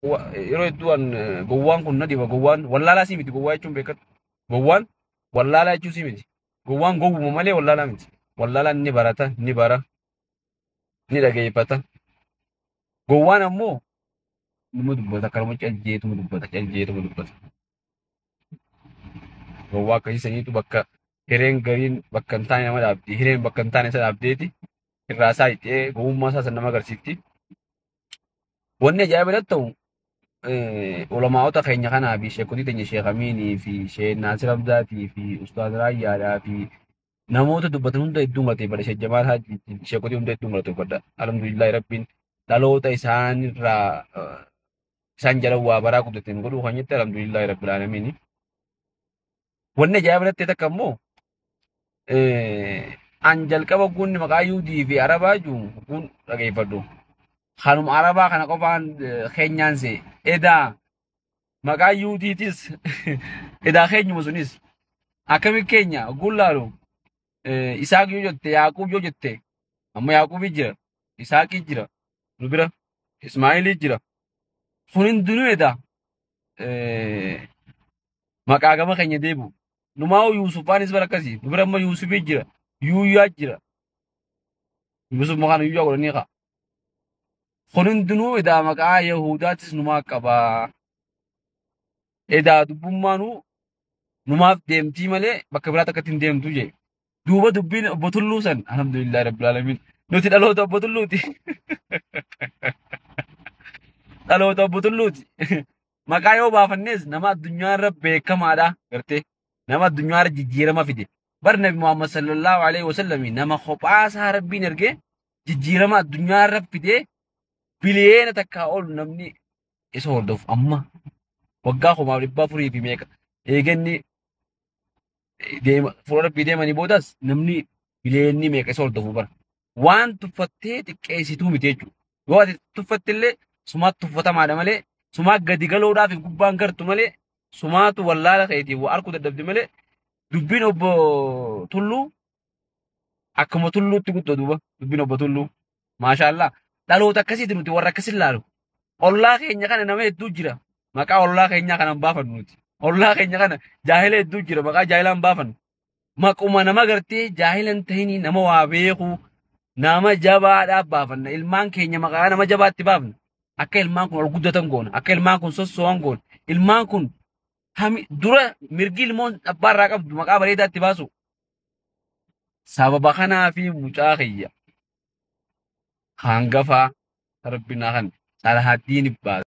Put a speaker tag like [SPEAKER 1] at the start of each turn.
[SPEAKER 1] Yeroo hedduu gowwaan kun na dhiba. Gowwaan wallaalaa sii miti. Gowwaa jechuun beekatu. Gowwaan wallaalaa jechuu sii miti. Gowwaan gowwuma malee wallaalaa miti. Wallaalaan ni barata, ni bara, ni dhageeffata. Gowwaan ammoo numa dubbata, karuma caljeetuma dubbata, caljeetuma dubbata. Gowwaa akkasii saniitu bakka hireen gariin bakka hin taane nama dhaabdi. Hireen bakka hin taane isa dhaabdeeti. Irraa isaa hiixee gowwummaa isaa san nama agarsiifti. Wanni ajaa'iba natti ta'u ulamaa'ota keenya kanaa fi sheekotii teenya Sheekh Amiinii fi Sheekh Naasir Abdaatii fi Ustaaz Raayyaadhaa fi namoota dubbatan hunda hedduun galateeffadha. Sheekh Jamaal Haajii sheekotii hunda hedduun galateeffadha. Alhamdulillahi Rabbiin dhaloota isaanirraa isaan jala waa baraa guddateen godhuu kan jette alhamdulillahi Rabbil Aalamiin. Wanni ajaa'iba natti takka immoo an jalqaba guunni maqaa Yuudii fi Arabaa jiru kun dhageeffadhu. Kanuma Arabaa kana qofaan keenyaan see edaa maqaa Yuudiitis edaa keenyuma sunis akkami keenya guun laalu Isaaq yoo jette, Yaaqub yoo jette, amma Yaaqubii jira, Isaaqii jira, nu bira Ismaa'ilii jira. Kun hundinuu edaa maqaa gama keenya deebi'u. Numaa Yuusufaanis bara akkasii nu bira amma Yuusufii jira, Yuuyyaa jira. Yuusuf maqaan Yuuyyaa godhanii kaa. Kun hundinuu edaa maqaa Yahudaatis numaa qabaa. Edaa dubbummaanuu numaaf deemtii malee bakka biraatti akkatti hin deemtu jee. Duuba dubbiin obbo Tulluu san alhamdulillahi rabbil alamin. Nuti dhaloota obbo Tulluuti. Dhaloota obbo Tulluuti. Maqaa yoo baafannes nama addunyaarra beekamaadha gartee. Nama addunyaarra jijjiirama fide. Bar Nabi Muhammad sallallahu alaihi wasallam nama kophaasaa Rabbiin ergee jijjiirama addunyaarra fidee biliyeena takkaa ol namni isa hordofu amma waggaa 1400 fi meeqa eeganni deema fuula Rabbii deemanii boodas namni biliyeenni meeqa isa hordofu bara. Waan tuffattee xiqqeessituu miti jechuudha. Yoo ati tuffatte illee sumaatu tuffatamaadha malee, sumaa gadi galoodhaaf gubbaan gartu malee, sumaatu wallaala keetiif waa arguu dadhabde malee, dubbiin obbo Tulluu akkuma Tulluutti guddoo duuba dubbiin obbo Tulluu. Maashaallah dhaloota akkasiiti nuti warra akkasii ilaalu. Ollaa keenya kana nama hedduu jira. Maqaa ollaa keenyaa kana hin baafannu nuti. Ollaa keenya kana jaahila hedduu jira. Maqaa jaahilaa hin baafannu. Maquma nama gartee jaahila hin ta'inii nama waa beeku nama jabaadhaaf baafanna. Ilmaan keenya maqaa nama jabaatti baafna. Akka ilmaan kun ol guddatan goona. Akka ilmaan kun sosso'an goona. Ilmaan kun dura mirgi ilmoon abbaa irraa qabdu maqaa bareedaatti baasu. Sababa kanaa fi mucaa kiyya hangafaa Rabbi naa kan Salahaddiin baasa.